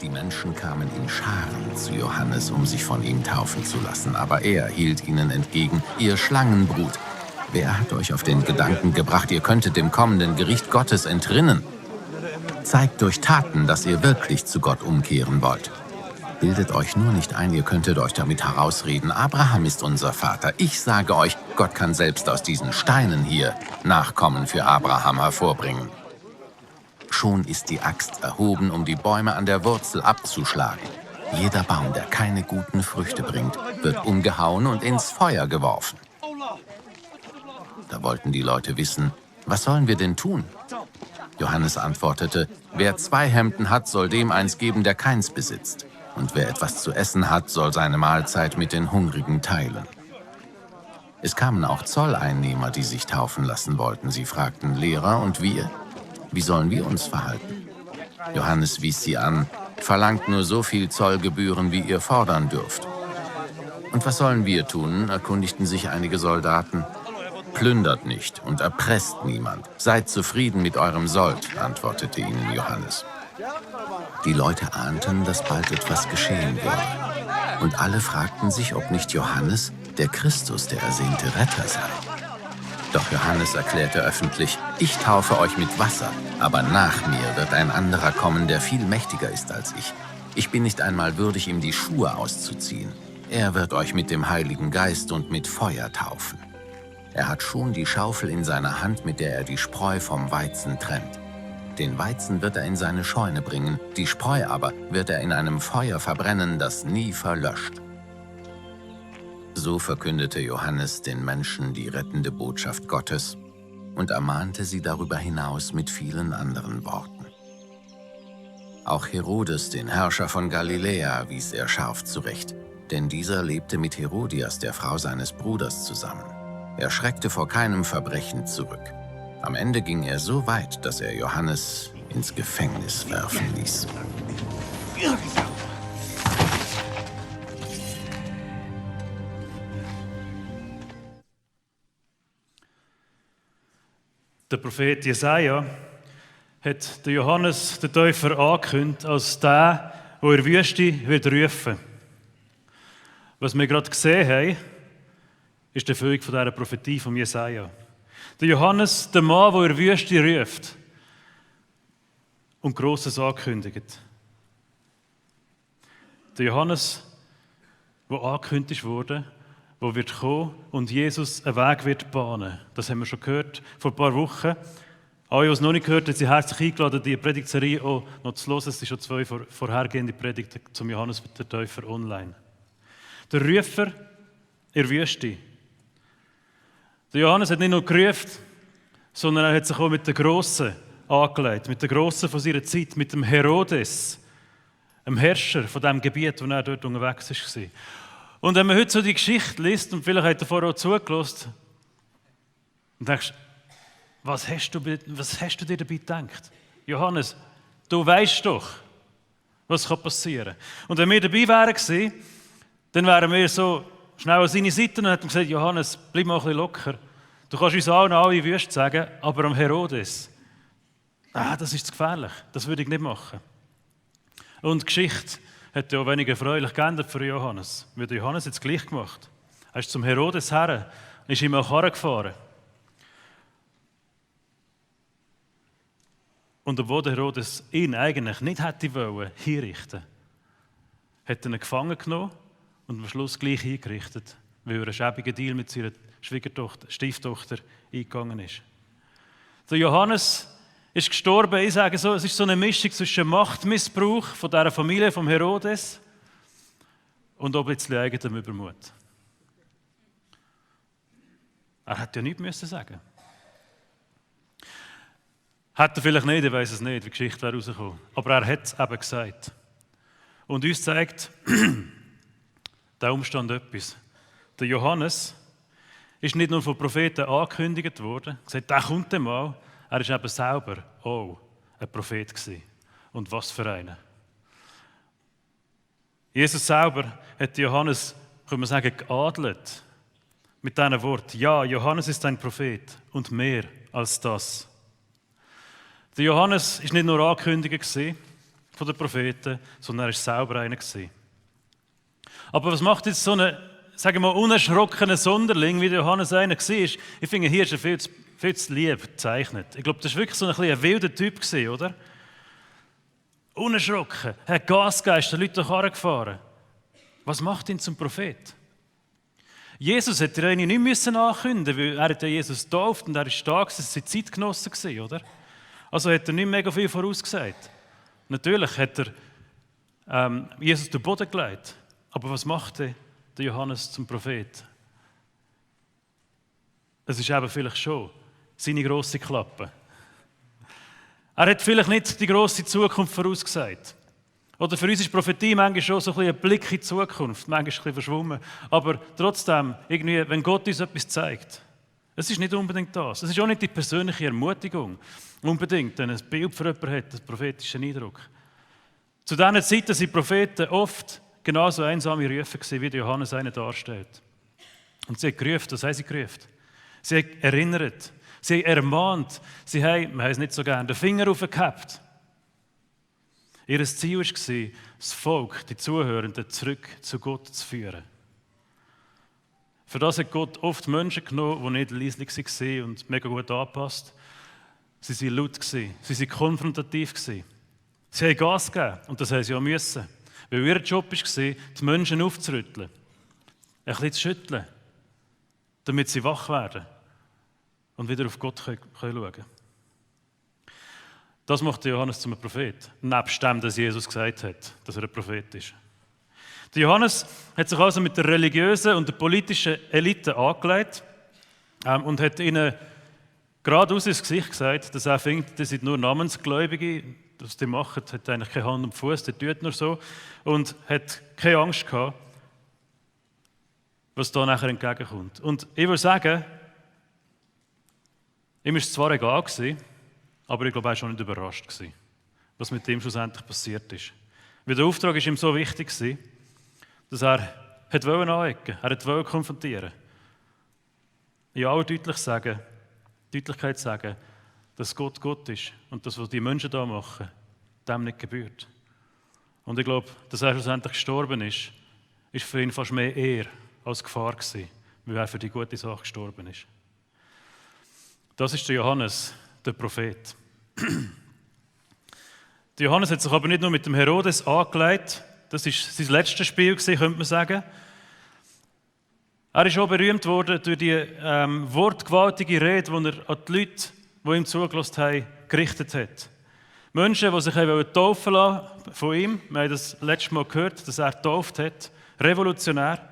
Die Menschen kamen in Scharen zu Johannes, um sich von ihm taufen zu lassen. Aber er hielt ihnen entgegen: Ihr Schlangenbrut, wer hat euch auf den Gedanken gebracht, ihr könntet dem kommenden Gericht Gottes entrinnen? Zeigt durch Taten, dass ihr wirklich zu Gott umkehren wollt. Bildet euch nur nicht ein, ihr könntet euch damit herausreden: Abraham ist unser Vater. Ich sage euch, Gott kann selbst aus diesen Steinen hier Nachkommen für Abraham hervorbringen. Schon ist die Axt erhoben, um die Bäume an der Wurzel abzuschlagen. Jeder Baum, der keine guten Früchte bringt, wird umgehauen und ins Feuer geworfen. Da wollten die Leute wissen: Was sollen wir denn tun? Johannes antwortete: Wer 2 Hemden hat, soll dem eins geben, der keins besitzt. Und wer etwas zu essen hat, soll seine Mahlzeit mit den Hungrigen teilen. Es kamen auch Zolleinnehmer, die sich taufen lassen wollten. Sie fragten: Lehrer, und wir? Wie sollen wir uns verhalten? Johannes wies sie an: Verlangt nur so viel Zollgebühren, wie ihr fordern dürft. Und was sollen wir tun? Erkundigten sich einige Soldaten. Plündert nicht und erpresst niemand. Seid zufrieden mit eurem Sold, antwortete ihnen Johannes. Die Leute ahnten, dass bald etwas geschehen würde. Und alle fragten sich, ob nicht Johannes der Christus, der ersehnte Retter sei. Doch Johannes erklärte öffentlich: Ich taufe euch mit Wasser, aber nach mir wird ein anderer kommen, der viel mächtiger ist als ich. Ich bin nicht einmal würdig, ihm die Schuhe auszuziehen. Er wird euch mit dem Heiligen Geist und mit Feuer taufen. Er hat schon die Schaufel in seiner Hand, mit der er die Spreu vom Weizen trennt. Den Weizen wird er in seine Scheune bringen, die Spreu aber wird er in einem Feuer verbrennen, das nie verlöscht. So verkündete Johannes den Menschen die rettende Botschaft Gottes und ermahnte sie darüber hinaus mit vielen anderen Worten. Auch Herodes, den Herrscher von Galiläa, wies er scharf zurecht, denn dieser lebte mit Herodias, der Frau seines Bruders, zusammen. Er schreckte vor keinem Verbrechen zurück. Am Ende ging er so weit, dass er Johannes ins Gefängnis werfen ließ. Der Prophet Jesaja hat den Johannes, den Täufer, angekündigt als der, der in der Wüste wird rufen. Was wir gerade gesehen haben, ist die Erfüllung von dieser Prophetie von Jesaja. Der Johannes, der Mann, der in der Wüste ruft und Grosses ankündigt. Der Johannes, der angekündigt wurde, der wird kommen und Jesus einen Weg wird bahnen. Das haben wir schon gehört vor ein paar Wochen. Alle, die es noch nicht gehört haben, sind herzlich eingeladen, diese Predigtserie auch noch zu hören. Es sind schon 2 vorhergehende Predigten zum Johannes der Täufer online. Der Rufer in der Wüste. Der Johannes hat nicht nur gerufen, sondern er hat sich auch mit den Grossen angelegt, mit den Grossen von seiner Zeit, mit dem Herodes, dem Herrscher von dem Gebiet, wo er dort unterwegs war. Und wenn man heute so die Geschichte liest, und vielleicht hat er vorher auch zugelassen, und denkst, was hast du dir dabei gedacht? Johannes, du weißt doch, was passieren kann. Und wenn wir dabei wären, dann wären wir so schnell an seine Seite und hätten gesagt: Johannes, bleib mal ein bisschen locker. Du kannst uns allen alle Wüste sagen, aber am Herodes, das ist zu gefährlich, das würde ich nicht machen. Und die Geschichte hat ja auch weniger erfreulich geändert für Johannes. Wie hat Johannes jetzt gleich gemacht? Er ist zum Herodes her und ist ihm an Karren gefahren. Und obwohl der Herodes ihn eigentlich nicht hätte wollen, hinrichten, hat er ihn gefangen genommen und am Schluss gleich hingerichtet, weil er einen schäbigen Deal mit seiner Stieftochter eingegangen ist. Der Johannes ist gestorben. Ich sage so, es ist so eine Mischung zwischen Machtmissbrauch von dieser Familie, vom Herodes, und auch ein bisschen eigenem Übermut. Er hätte ja nichts sagen müssen. Hätte er vielleicht nicht, ich weiss es nicht, wie die Geschichte wäre rausgekommen. Aber er hat es eben gesagt. Und uns zeigt der Umstand etwas. Der Johannes ist nicht nur von Propheten angekündigt worden, gesagt, der kommt einmal. Er war eben selber auch ein Prophet gewesen. Und was für einer. Jesus selber hat Johannes, können wir sagen, geadelt. Mit diesen Worten: Ja, Johannes ist ein Prophet und mehr als das. Der Johannes war nicht nur angekündigt gewesen, von den Propheten, sondern er war selber einer gewesen. Aber was macht jetzt so ein, sagen wir mal, unerschrockener Sonderling, wie der Johannes einer war? Ich finde, hier ist er viel zu lieb gezeichnet. Ich glaube, das war wirklich so ein wilder Typ gewesen, oder? Unerschrocken, er hat Gas gegeben, den Leuten durch die Karre gefahren. Was macht ihn zum Prophet? Jesus hätte er eigentlich nicht ankündigen müssen, weil er hat ja Jesus getauft und er war da, es waren Zeitgenossen gewesen, oder? Also hat er nicht mega viel vorausgesagt. Natürlich hat er Jesus den Boden gelegt. Aber was machte der Johannes zum Prophet? Es ist eben vielleicht schon seine grosse Klappe. Er hat vielleicht nicht die grosse Zukunft vorausgesagt. Oder für uns ist Prophetie manchmal schon so ein Blick in die Zukunft, manchmal ein bisschen verschwommen. Aber trotzdem, irgendwie, wenn Gott uns etwas zeigt, es ist nicht unbedingt das. Es ist auch nicht die persönliche Ermutigung, unbedingt, wenn ein Bild für jemanden hat, einen prophetischen Eindruck. Zu diesen Zeiten sind Propheten oft genauso einsame Rufe gewesen, wie Johannes einen darstellt. Und sie haben gerufen, das haben sie gerufen. Sie haben erinnert, sie haben ermahnt, sie haben, wir haben es nicht so gerne, den Finger aufgehabt. Ihr Ziel war, das Volk, die Zuhörenden, zurück zu Gott zu führen. Für das hat Gott oft Menschen genommen, die nicht leislich waren und mega gut angepasst. Sie waren laut, sie waren konfrontativ. Sie haben Gas gegeben und das haben sie auch müssen. Weil ihr Job war, die Menschen aufzurütteln, ein bisschen zu schütteln, damit sie wach werden und wieder auf Gott schauen können. Das macht Johannes zum Prophet, nebst dem, dass Jesus gesagt hat, dass er ein Prophet ist. Der Johannes hat sich also mit der religiösen und der politischen Elite angelegt und hat ihnen geradeaus ins Gesicht gesagt, dass er findet, das sind nur Namensgläubige, was die machen, hat eigentlich keine Hand und Fuß, der tut nur so und hat keine Angst gehabt, was da nachher entgegenkommt. Und ich würde sagen, ihm war es zwar egal gewesen, aber ich glaube, er war schon nicht überrascht gewesen, was mit ihm schlussendlich passiert ist. Weil der Auftrag war ihm so wichtig gewesen, dass er anecken wollte, er wollte konfrontieren. In aller Deutlichkeit sagen, dass Gott Gott ist und das, was die Menschen da machen, dem nicht gebührt. Und ich glaube, dass er schlussendlich gestorben ist für ihn fast mehr Ehre als Gefahr gewesen, weil er für die gute Sache gestorben ist. Das ist der Johannes, der Prophet. Der Johannes hat sich aber nicht nur mit dem Herodes angelegt, das war sein letztes Spiel, könnte man sagen. Er ist auch berühmt worden durch die wortgewaltige Rede, die er an die Leute, die ihm zugelassen haben, gerichtet hat. Menschen, die sich taufen lassen von ihm, wir haben das letzte Mal gehört, dass er getauft hat, revolutionär,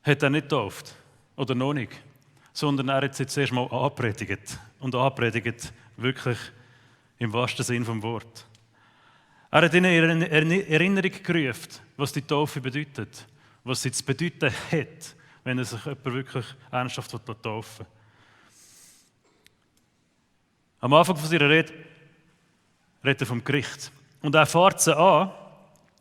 hat er nicht getauft, oder noch nicht, sondern er hat sie zuerst mal angepredigt. Und angepredigt wirklich im wahrsten Sinn vom Wort. Er hat ihnen in Erinnerung gerufen, was die Taufe bedeutet, was sie zu bedeuten hat, wenn er sich jemand wirklich ernsthaft taufen will. Am Anfang von seiner Rede redet er vom Gericht. Und er fährt sie an,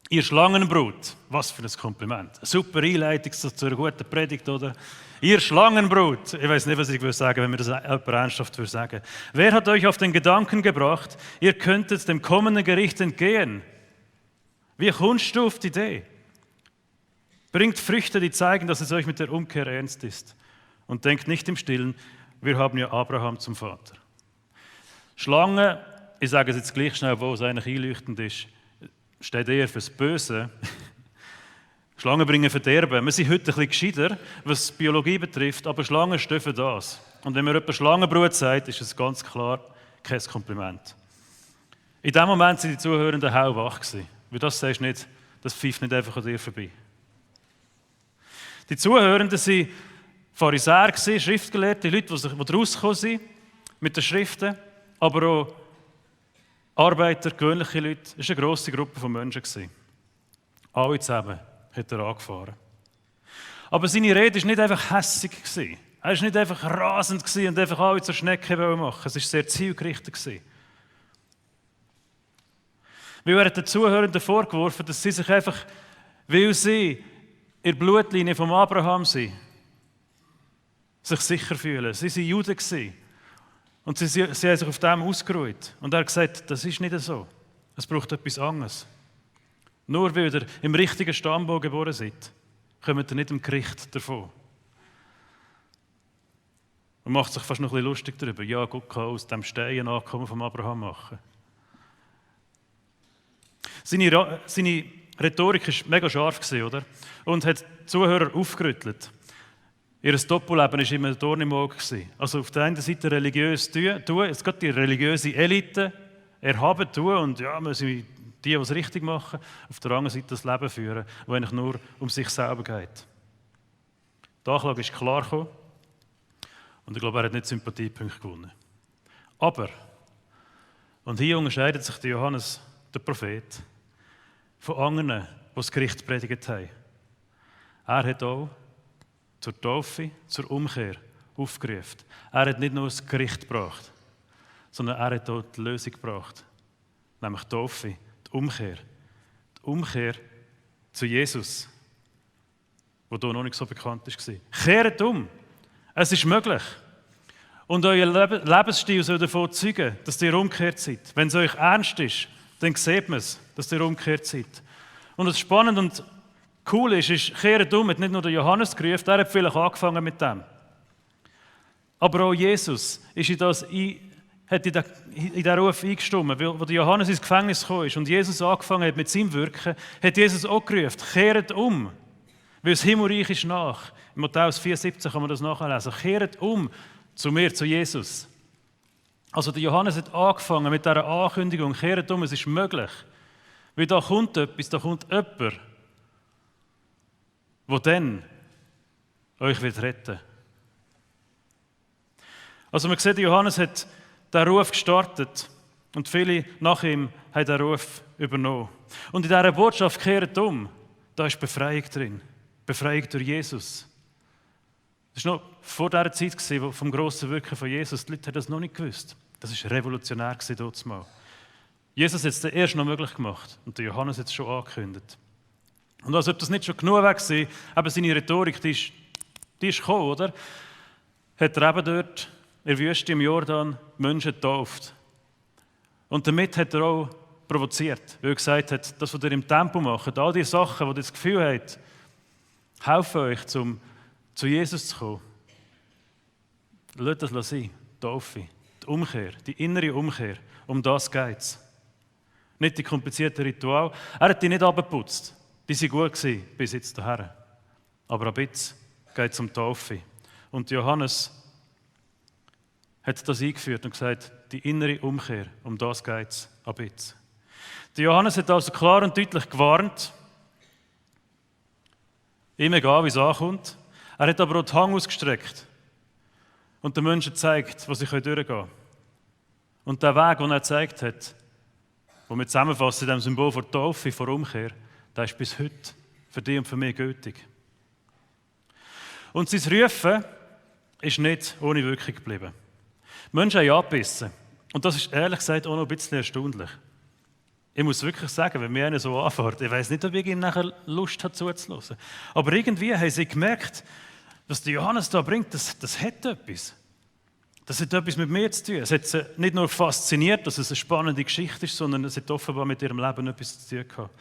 ihr Schlangenbrut. Was für ein Kompliment. Eine super Einleitung zu einer guten Predigt, oder? Ihr Schlangenbrut. Ich weiß nicht, was ich sagen will, wenn mir das jemand ernsthaft sagen. Wer hat euch auf den Gedanken gebracht, ihr könntet dem kommenden Gericht entgehen? Wie kommst du auf die Idee? Bringt Früchte, die zeigen, dass es euch mit der Umkehr ernst ist. Und denkt nicht im Stillen, wir haben ja Abraham zum Vater. Schlange, ich sage es jetzt gleich schnell, wo es eigentlich einleuchtend ist, steht eher fürs Böse. Schlangen bringen Verderben. Wir sind heute ein bisschen gescheiter, was Biologie betrifft, aber Schlangen stehen für das. Und wenn man jemand Schlangenbrut sagt, ist es ganz klar kein Kompliment. In dem Moment waren die Zuhörenden hellwach gewesen. Weil das sagst du nicht, das pfeift nicht einfach an dir vorbei. Die Zuhörenden waren Pharisäer, Schriftgelehrte, Leute, die rausgekommen sind mit den Schriften, aber auch Arbeiter, gewöhnliche Leute. Es war eine grosse Gruppe von Menschen. Alle zusammen hat er angefahren. Aber seine Rede war nicht einfach hässig. Er war nicht einfach rasend und einfach alle zur Schnecke machen. Es war sehr zielgerichtet. Weil er hat den Zuhörenden vorgeworfen, dass sie sich einfach, weil sie in der Blutlinie von Abraham sind, sich sicher fühlen. Sie waren Juden. Und sie haben sich auf dem ausgeruht. Und er hat gesagt, das ist nicht so. Es braucht etwas anderes. Nur weil ihr im richtigen Stammbau geboren seid, kommt ihr nicht im Gericht davon. Man macht sich fast noch ein bisschen lustig darüber. Ja, Gott kann aus dem Stein ein Nachkommen von Abraham machen. Seine Rhetorik war mega scharf, oder? Und hat die Zuhörer aufgerüttelt. Ihr Doppelleben war immer ein Dorn im Auge. Also auf der einen Seite religiös tun, jetzt geht die religiöse Elite erhaben tun und ja, müssen die, die es richtig machen, auf der anderen Seite das Leben führen, das eigentlich nur um sich selber geht. Die Anklage ist klar gekommen und ich glaube, er hat nicht Sympathiepunkte gewonnen. Aber, und hier unterscheidet sich der Johannes, der Prophet, von anderen, die das Gericht predigt haben. Er hat auch zur Taufe, zur Umkehr aufgerufen. Er hat nicht nur das Gericht gebracht, sondern er hat auch die Lösung gebracht. Nämlich die Taufe, die Umkehr. Die Umkehr zu Jesus, der hier noch nicht so bekannt war. Kehrt um! Es ist möglich. Und euer Lebensstil soll davon zeugen, dass ihr umgekehrt seid. Wenn es euch ernst ist, dann sieht man es, dass ihr umgekehrt seid. Und was spannend und cool ist, kehrt um, hat nicht nur der Johannes gerufen, er hat vielleicht angefangen mit dem. Aber auch Jesus ist hat in diesen Ruf eingestimmt. Als der Johannes ins Gefängnis gekommen ist und Jesus angefangen hat mit seinem Wirken, hat Jesus auch gerufen, kehrt um, weil das Himmelreich ist nach. In Matthäus 4,17 kann man das nachlesen. Kehrt um zu mir, zu Jesus. Also der Johannes hat angefangen mit dieser Ankündigung, kehrt um, es ist möglich. Weil da kommt etwas, da kommt jemand, der dann euch wird retten. Also man sieht, Johannes hat den Ruf gestartet und viele nach ihm haben den Ruf übernommen. Und in dieser Botschaft kehrt um, da ist Befreiung drin. Befreiung durch Jesus. Das war noch vor dieser Zeit vom grossen Wirken von Jesus. Die Leute haben das noch nicht gewusst. Das war revolutionär damals. Jesus hat es dann erst noch möglich gemacht und der Johannes hat es schon angekündigt. Und als ob das nicht schon genug war, eben seine Rhetorik, die ist gekommen, oder? Hat er eben dort in der Wüste im Jordan Menschen getauft. Und damit hat er auch provoziert, weil er gesagt hat, das, was ihr im Tempo macht, all die Sachen, wo ihr das Gefühl habt, helfen euch, zu Jesus zu kommen. Lasst das sein, die Taufe, die Umkehr, die innere Umkehr, um das geht es. Nicht die komplizierten Rituale. Er hat die nicht abgeputzt. Die waren gut gewesen, bis jetzt dahin. Aber ab jetzt geht es um die Taufe. Und Johannes hat das eingeführt und gesagt, die innere Umkehr, um das geht es ab jetzt. Der Johannes hat also klar und deutlich gewarnt, ihm egal, wie es ankommt. Er hat aber auch die Hand ausgestreckt und den Menschen gezeigt, wo sie durchgehen können. Und der Weg, den er gezeigt hat, den wir zusammenfassen in dem Symbol der Taufe, der Umkehr, der ist bis heute für dich und für mich gültig. Und sein Rufen ist nicht ohne Wirkung geblieben. Die Menschen haben angebissen. Und das ist ehrlich gesagt auch noch ein bisschen erstaunlich. Ich muss wirklich sagen, wenn mir einer so anfährt, ich weiss nicht, ob ich ihm nachher Lust hat zuzuhören. Aber irgendwie haben sie gemerkt, was der Johannes da bringt, das hat etwas. Das hat etwas mit mir zu tun. Es hat sie nicht nur fasziniert, dass es eine spannende Geschichte ist, sondern es hat offenbar mit ihrem Leben etwas zu tun gehabt.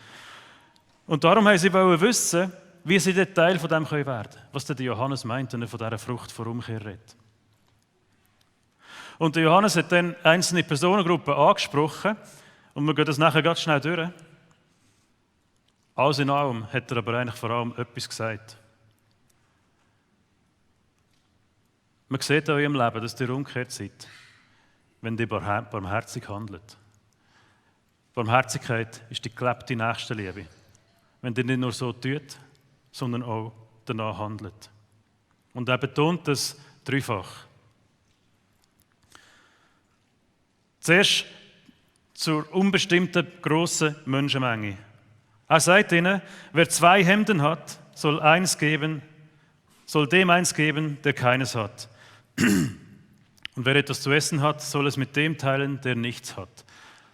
Und darum haben sie wissen, wie sie der Teil von dem werden können. Was der Johannes meint, wenn er von dieser Frucht vor Umkehr redet. Und der Johannes hat dann einzelne Personengruppen angesprochen. Und wir gehen das nachher ganz schnell durch. Alles in allem hat er aber eigentlich vor allem etwas gesagt. Man sieht in eurem Leben, dass ihr umgekehrt seid, wenn ihr barmherzig handelt. Barmherzigkeit ist die gelebte Nächstenliebe. Wenn ihr nicht nur so tut, sondern auch danach handelt. Und er betont das dreifach. Zuerst zur unbestimmten grossen Menschenmenge. Er sagt ihnen, wer 2 Hemden hat, soll dem eins geben, der keines hat. Und wer etwas zu essen hat, soll es mit dem teilen, der nichts hat.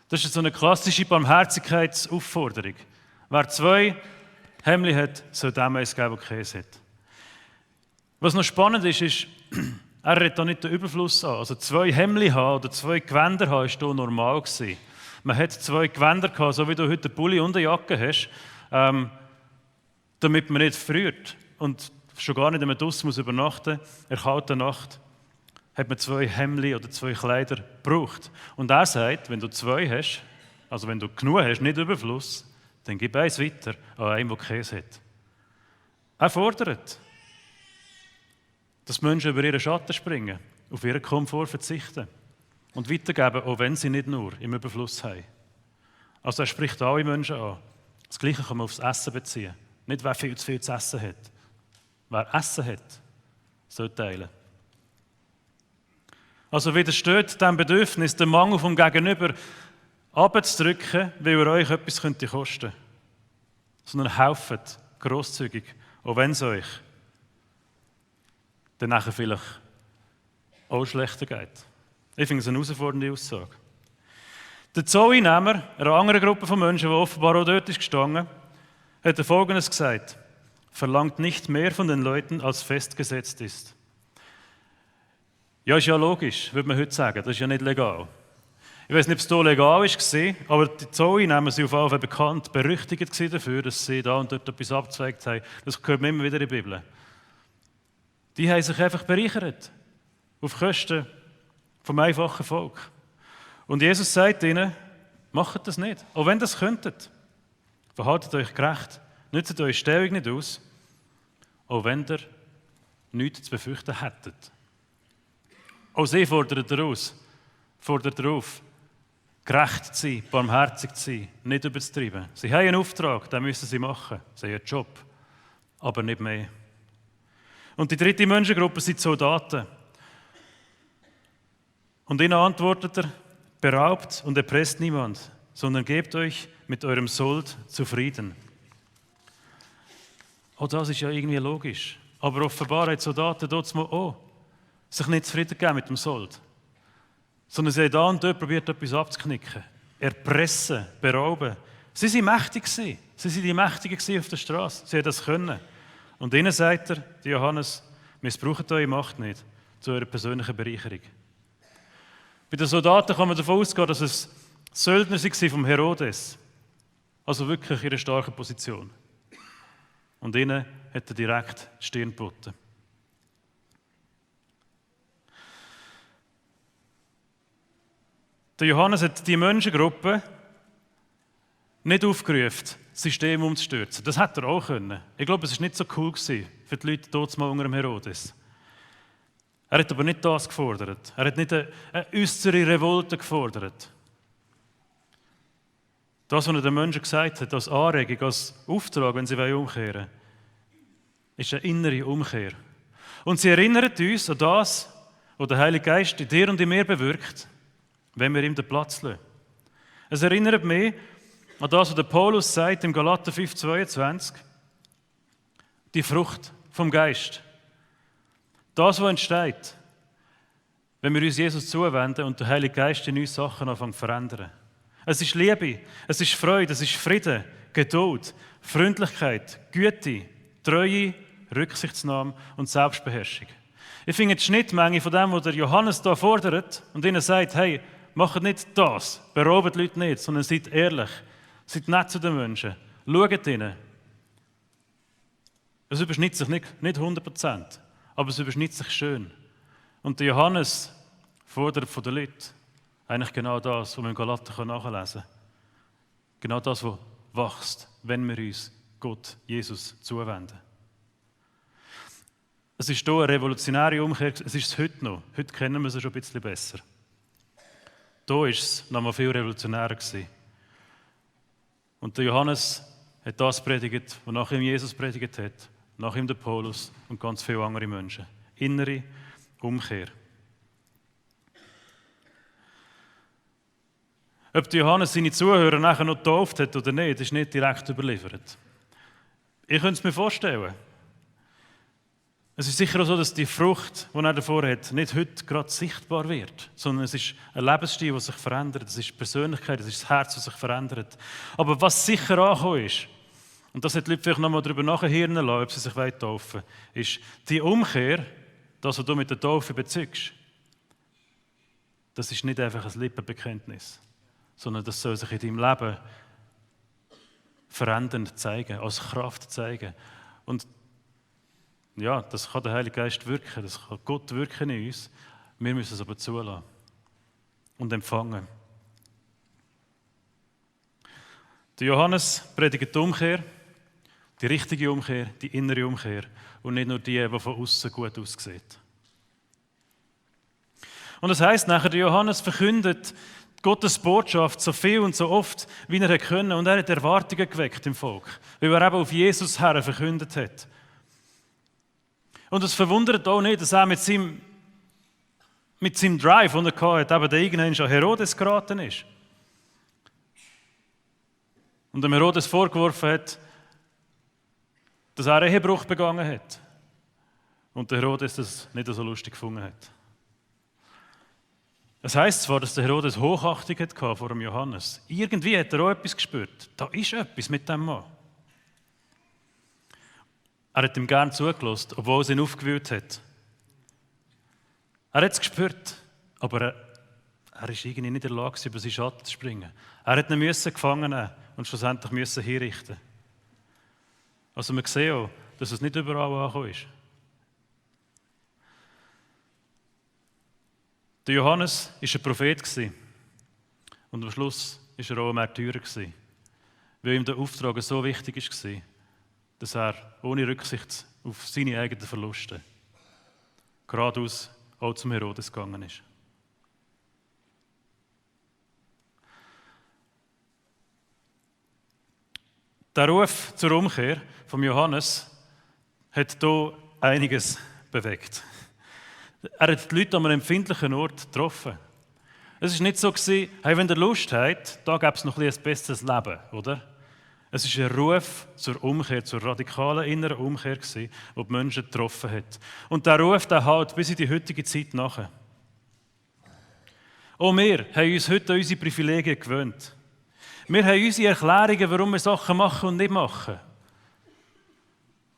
Das ist so eine klassische Barmherzigkeitsaufforderung. Wer 2 Hemden hat, soll dem eins geben, der keins hat. Was noch spannend ist, er redet da nicht den Überfluss an. Also 2 Hemden haben oder 2 Gewänder haben, war hier normal gewesen. Man hat 2 Gewänder gehabt, so wie du heute einen Pulli und eine Jacke hast, damit man nicht friert und schon gar nicht, wenn man draussen muss übernachten muss, in der kalten Nacht, hat man 2 Hemdli oder 2 Kleider gebraucht. Und er sagt, wenn du 2 hast, also wenn du genug hast, nicht Überfluss, dann gib eins weiter an einen, der Käse hat. Er fordert, dass Menschen über ihren Schatten springen, auf ihren Komfort verzichten und weitergeben, auch wenn sie nicht nur im Überfluss haben. Also er spricht alle Menschen an. Das Gleiche kann man aufs Essen beziehen. Nicht, wer viel zu viel zu essen hat. Wer Essen hat, soll teilen. Also widersteht dem Bedürfnis, den Mangel vom Gegenüber abzudrücken, weil er euch etwas kosten könnte. Sondern helft grosszügig, auch wenn es euch dann nachher vielleicht auch schlechter geht. Ich finde es eine herausfordernde Aussage. Der Zolleinnehmer, einer anderen Gruppe von Menschen, die offenbar auch dort ist gestanden, hat Folgendes gesagt: Verlangt nicht mehr von den Leuten, als festgesetzt ist. Ja, ist ja logisch, würde man heute sagen. Das ist ja nicht legal. Ich weiß nicht, ob es hier legal war, aber die Zolleinnehmer sind auf jeden Fall bekannt, berüchtigt dafür, dass sie da und dort etwas abgezweigt haben. Das hört man immer wieder in der Bibel. Die haben sich einfach bereichert. Auf Kosten vom einfachen Volk. Und Jesus sagt ihnen, macht das nicht. Auch wenn ihr das könntet. Verhaltet euch gerecht. Nützt eure Stellung nicht aus. Auch wenn ihr nichts zu befürchten hättet. Auch sie fordert er aus. Fordert er auf. Gerecht zu sein, barmherzig zu sein, nicht überzutreiben. Sie haben einen Auftrag, den müssen sie machen. Sie haben einen Job, aber nicht mehr. Und die dritte Menschengruppe sind die Soldaten. Und ihnen antwortet er, beraubt und erpresst niemand, sondern gebt euch mit eurem Sold zufrieden. Auch das ist ja irgendwie logisch. Aber offenbar haben die Soldaten dort auch sich nicht zufrieden gegeben mit dem Sold. Sondern sie haben da und dort probiert, etwas abzuknicken. Erpressen, berauben. Sie waren mächtig. Sie waren die Mächtigen auf der Straße. Sie haben das können. Und ihnen sagt er, die Johannes, missbraucht eure Macht nicht zu eurer persönlichen Bereicherung. Bei den Soldaten kann man davon ausgehen, dass es Söldner waren vom Herodes. Also wirklich in einer starken Position. Und ihnen hat er direkt die Stirn geboten. Der Johannes hat die Menschengruppe nicht aufgerufen, das System umzustürzen. Das hätte er auch können. Ich glaube, es war nicht so cool für die Leute dort mal unter dem Herodes. Er hat aber nicht das gefordert. Er hat nicht eine äußere Revolte gefordert. Das, was er den Menschen gesagt hat, als Anregung, als Auftrag, wenn sie umkehren wollen, ist eine innere Umkehr. Und sie erinnert uns an das, was der Heilige Geist in dir und in mir bewirkt, wenn wir ihm den Platz lassen. Es erinnert mich an das, was der Paulus sagt im Galater 5,22, die Frucht vom Geist. Das, was entsteht, wenn wir uns Jesus zuwenden und der Heilige Geist in uns Sachen anfängt zu verändern. Es ist Liebe, es ist Freude, es ist Frieden, Geduld, Freundlichkeit, Güte, Treue, Rücksichtsnahme und Selbstbeherrschung. Ich finde die Schnittmenge von dem, was der Johannes da fordert und ihnen sagt, hey, macht nicht das, beraubt die Leute nicht, sondern seid ehrlich, seid nett zu den Menschen, schaut ihnen. Es überschneidet sich nicht 100%, aber es überschneidet sich schön. Und der Johannes fordert von den Leuten eigentlich genau das, was man im Galater nachlesen kann. Genau das, was wächst, wenn wir uns Gott, Jesus, zuwenden. Es ist hier eine revolutionäre Umkehr, es ist es heute noch. Heute kennen wir es schon ein bisschen besser. Da war es noch mal viel revolutionärer gewesen. Und der Johannes hat das predigt, was nach ihm Jesus predigt hat, nach ihm der Paulus und ganz viele andere Menschen. Innere Umkehr. Ob der Johannes seine Zuhörer nachher noch getauft hat oder nicht, ist nicht direkt überliefert. Ich könnte es mir vorstellen. Es ist sicher auch so, dass die Frucht, die er davor hat, nicht heute gerade sichtbar wird, sondern es ist ein Lebensstil, der sich verändert, es ist die Persönlichkeit, es ist das Herz, das sich verändert. Aber was sicher angekommen ist, und das hat die Leute vielleicht noch mal darüber nachhirnen lassen, ob sie sich taufen wollen, ist die Umkehr, das, was du mit der Taufe bezügst, das ist nicht einfach ein Lippenbekenntnis, sondern das soll sich in deinem Leben verändernd zeigen, als Kraft zeigen. Und ja, das kann der Heilige Geist wirken, das kann Gott wirken in uns. Wir müssen es aber zulassen und empfangen. Der Johannes predigt die Umkehr, die richtige Umkehr, die innere Umkehr und nicht nur die von außen gut aussieht. Und das heisst nachher, der Johannes verkündet Gottes Botschaft so viel und so oft, wie er können. Und er hat Erwartungen geweckt im Volk, weil er eben auf Jesus her verkündet hat. Und es verwundert auch nicht, dass er mit seinem Drive, den er hatte, eben der irgendwann schon Herodes geraten ist. Und dem Herodes vorgeworfen hat, dass er Ehebruch begangen hat. Und der Herodes das nicht so lustig gefunden hat. Es heisst zwar, dass der Herodes Hochachtung hatte vor dem Johannes. Irgendwie hat er auch etwas gespürt. Da ist etwas mit dem Mann. Er hat ihm gern zugelassen, obwohl es ihn aufgewühlt hat. Er hat es gespürt, aber er war irgendwie nicht in der Lage, über seinen Schatten zu springen. Er hat ihn gefangen nehmen und schlussendlich hinrichten. Also wir sehen auch, dass es nicht überall angekommen ist. Der Johannes war ein Prophet und am Schluss war er auch ein Märtyrer, weil ihm der Auftrag so wichtig war, dass er ohne Rücksicht auf seine eigenen Verluste geradeaus auch zum Herodes gegangen ist. Der Ruf zur Umkehr von Johannes hat hier einiges bewegt. Er hat die Leute an einem empfindlichen Ort getroffen. Es war nicht so, hey, wenn ihr Lust habt, da gäbe es noch ein besseres Leben, oder? Es war ein Ruf zur Umkehr, zur radikalen inneren Umkehr, die die Menschen getroffen hat. Und der Ruf, der hält bis in die heutige Zeit nach. Auch wir haben uns heute an unsere Privilegien gewöhnt. Wir haben unsere Erklärungen, warum wir Sachen machen und nicht machen.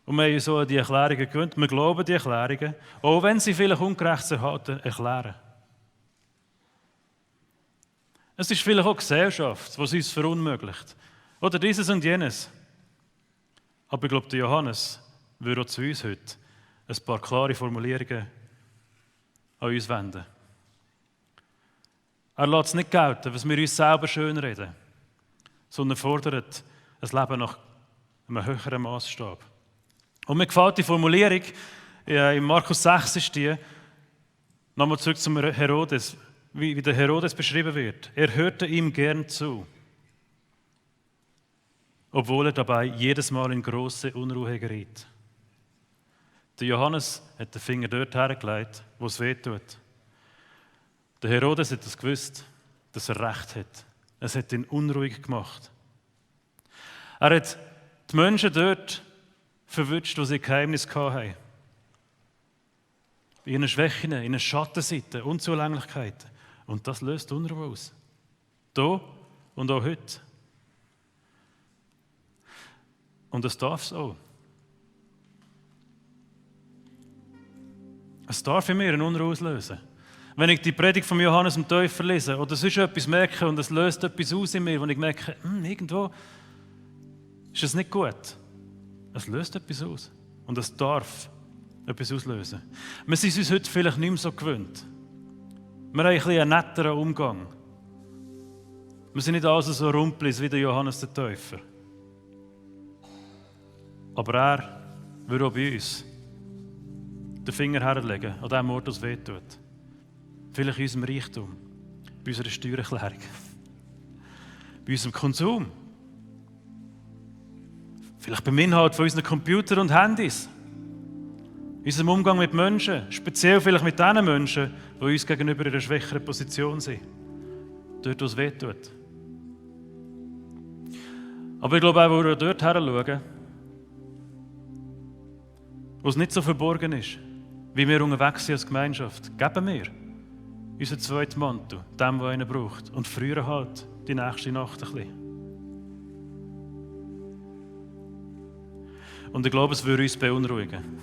Und wir haben uns so an die Erklärungen gewöhnt. Wir glauben die Erklärungen, auch wenn sie vielleicht ungerecht erklären. Es ist vielleicht auch die Gesellschaft, die es uns verunmöglicht. Oder dieses und jenes. Aber ich glaube, der Johannes würde auch zu uns heute ein paar klare Formulierungen an uns wenden. Er lässt es nicht gelten, was wir uns selber schönreden, sondern fordert ein Leben nach einem höheren Maßstab. Und mir gefällt die Formulierung, in Markus 6 ist die, nochmal zurück zum Herodes, wie der Herodes beschrieben wird. Er hörte ihm gern zu, obwohl er dabei jedes Mal in große Unruhe geriet. Der Johannes hat den Finger dort hergelegt, wo es weh tut. Der Herodes hat es gewusst, dass er Recht hat. Es hat ihn unruhig gemacht. Er hat die Menschen dort verwünscht, die sie Geheimnis hatten. In ihren Schwächen, in ihren Schattenseiten, Unzulänglichkeiten. Und das löst Unruhe aus. Da und auch heute. Und das darf es auch. Es darf in mir eine Unruhe auslösen. Wenn ich die Predigt von Johannes dem Täufer lese oder sonst etwas merke und es löst etwas aus in mir, wo ich merke, irgendwo ist es nicht gut. Es löst etwas aus. Und es darf etwas auslösen. Wir sind uns heute vielleicht nicht mehr so gewöhnt. Wir haben ein bisschen einen netteren Umgang. Wir sind nicht alles so rumpelig wie der Johannes der Täufer. Aber er will auch bei uns den Finger herlegen, an dem Ort, wo es wehtut. Vielleicht in unserem Reichtum, bei unserer Steuererklärung, bei unserem Konsum, vielleicht beim Inhalt von unseren Computern und Handys, in unserem Umgang mit Menschen, speziell vielleicht mit den Menschen, die uns gegenüber in einer schwächeren Position sind, dort, wo es wehtut. Aber ich glaube auch, wo wir dort hinschauen, wo es nicht so verborgen ist, wie wir unterwegs sind als Gemeinschaft, geben wir unseren zweiten Mantel, dem, der einen braucht, und frieren halt die nächste Nacht ein bisschen. Und ich glaube, es würde uns beunruhigen.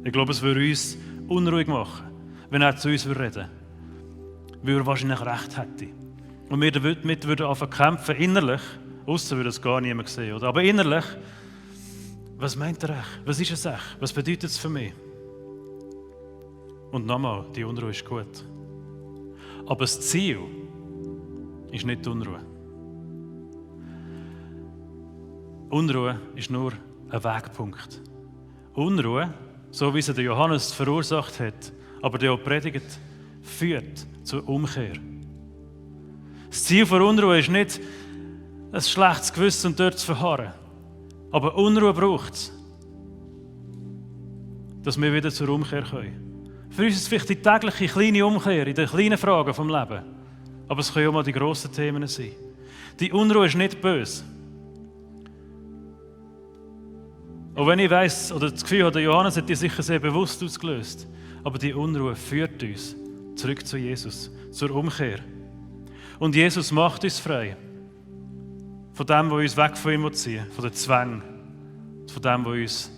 Ich glaube, es würde uns unruhig machen, wenn er zu uns reden würde. Weil er wahrscheinlich recht hätte. Und wir damit würden anfangen kämpfen, innerlich, aussen würde es gar niemand sehen, oder? Aber innerlich, was meint er echt? Was ist es echt? Was bedeutet es für mich? Und nochmal, die Unruhe ist gut. Aber das Ziel ist nicht die Unruhe. Unruhe ist nur ein Wegpunkt. Unruhe, so wie sie der Johannes verursacht hat, aber der auch predigt, führt zur Umkehr. Das Ziel von Unruhe ist nicht, ein schlechtes Gewissen und dort zu verharren. Aber Unruhe braucht es, dass wir wieder zur Umkehr können. Für uns ist es vielleicht die tägliche kleine Umkehr in den kleinen Fragen vom Leben. Aber es können auch mal die grossen Themen sein. Die Unruhe ist nicht böse. Auch wenn ich weiss, oder das Gefühl habe, der Johannes hat die sicher sehr bewusst ausgelöst. Aber die Unruhe führt uns zurück zu Jesus, zur Umkehr. Und Jesus macht uns frei. Von dem, was uns weg von ihm ziehen will, von den Zwängen, von dem, was uns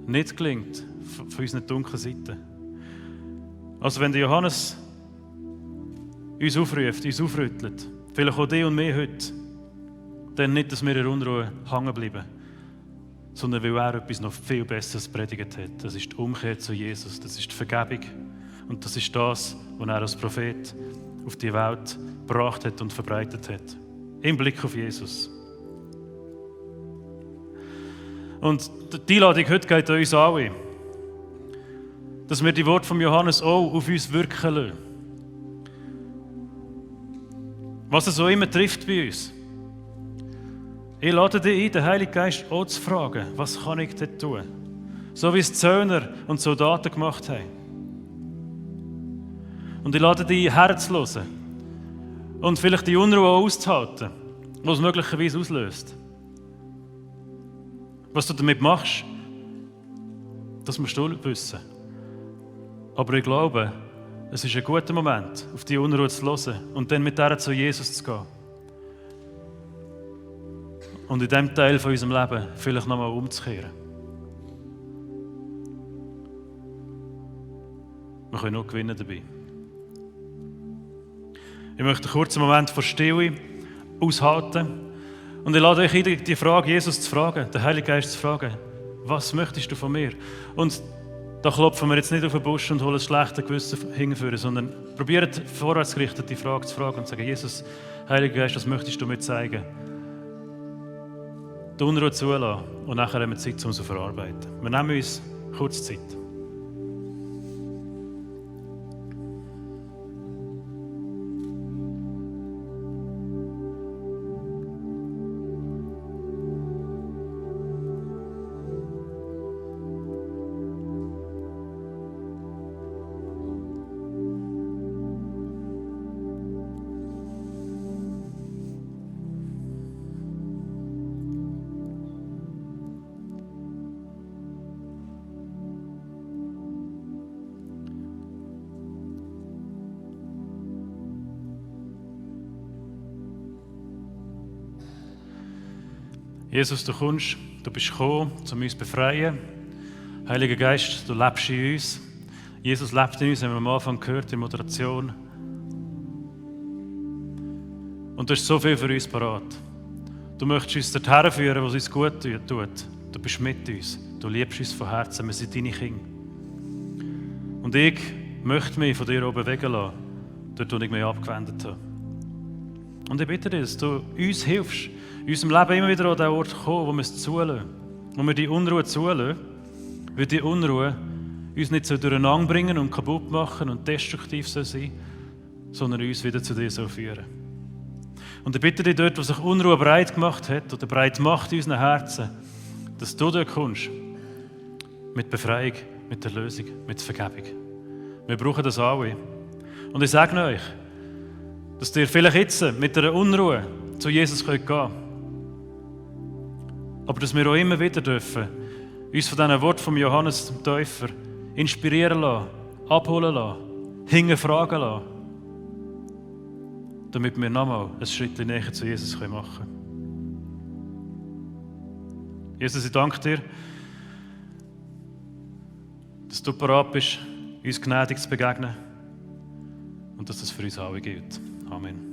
nicht gelingt, von unseren dunklen Seiten. Also wenn der Johannes uns aufruft, uns aufrüttelt, vielleicht auch dich und mich heute, dann nicht, dass wir in Unruhe hängen bleiben, sondern weil er etwas noch viel Besseres predigt hat. Das ist die Umkehr zu Jesus, das ist die Vergebung und das ist das, was er als Prophet auf die Welt gebracht hat und verbreitet hat. Im Blick auf Jesus. Und die Einladung heute geht an uns alle, dass wir die Worte von Johannes auch auf uns wirken lassen. Was es auch immer trifft bei uns. Ich lade dich ein, den Heiligen Geist auch zu fragen, was kann ich dort tun? So wie es die Zöllner und Soldaten gemacht haben. Und ich lade dich ein, herzuhören und vielleicht die Unruhe auszuhalten, die es möglicherweise auslöst. Was du damit machst, das musst du wissen. Aber ich glaube, es ist ein guter Moment, auf die Unruhe zu hören und dann mit der zu Jesus zu gehen. Und in diesem Teil von unserem Leben vielleicht nochmal umzukehren. Wir können auch gewinnen dabei. Ich möchte einen kurzen Moment von Stille aushalten. Und ich lade euch ein, die Frage Jesus zu fragen, den Heiligen Geist zu fragen. Was möchtest du von mir? Und da klopfen wir jetzt nicht auf den Busch und holen das schlechte Gewissen hinführen, sondern probiert vorwärtsgerichtet die Frage zu fragen und zu sagen, Jesus, Heiliger Geist, was möchtest du mir zeigen? Die Unruhe zulassen und nachher haben wir Zeit, um sie zu verarbeiten. Wir nehmen uns kurz Zeit. Jesus, du kommst, du bist gekommen, um uns zu befreien. Heiliger Geist, du lebst in uns. Jesus lebt in uns, haben wir am Anfang gehört, in Moderation. Und du hast so viel für uns parat. Du möchtest uns dorthin führen, was uns gut tut. Du bist mit uns. Du liebst uns von Herzen. Wir sind deine Kinder. Und ich möchte mich von dir auch bewegen lassen, dort, wo ich mich abgewendet habe. Und ich bitte dich, dass du uns hilfst, in unserem Leben immer wieder an den Ort kommen, wo wir es zulassen. Wo wir die Unruhe zulassen, weil die Unruhe uns nicht so durcheinander bringen und kaputt machen und destruktiv sein soll, sondern uns wieder zu dir führen. Und ich bitte dich dort, wo sich Unruhe breit gemacht hat oder breit macht in unseren Herzen, dass du dort kommst. Mit Befreiung, mit Erlösung, mit Vergebung. Wir brauchen das alle. Und ich sage euch, dass ihr vielleicht jetzt mit einer Unruhe zu Jesus gehen könnt. Aber dass wir auch immer wieder dürfen, uns von diesen Worten von Johannes dem Täufer inspirieren lassen, abholen lassen, hinterfragen lassen, damit wir nochmal ein Schritt näher zu Jesus machen können. Jesus, ich danke dir, dass du bereit bist, uns gnädig zu begegnen und dass das für uns alle gilt. Amen.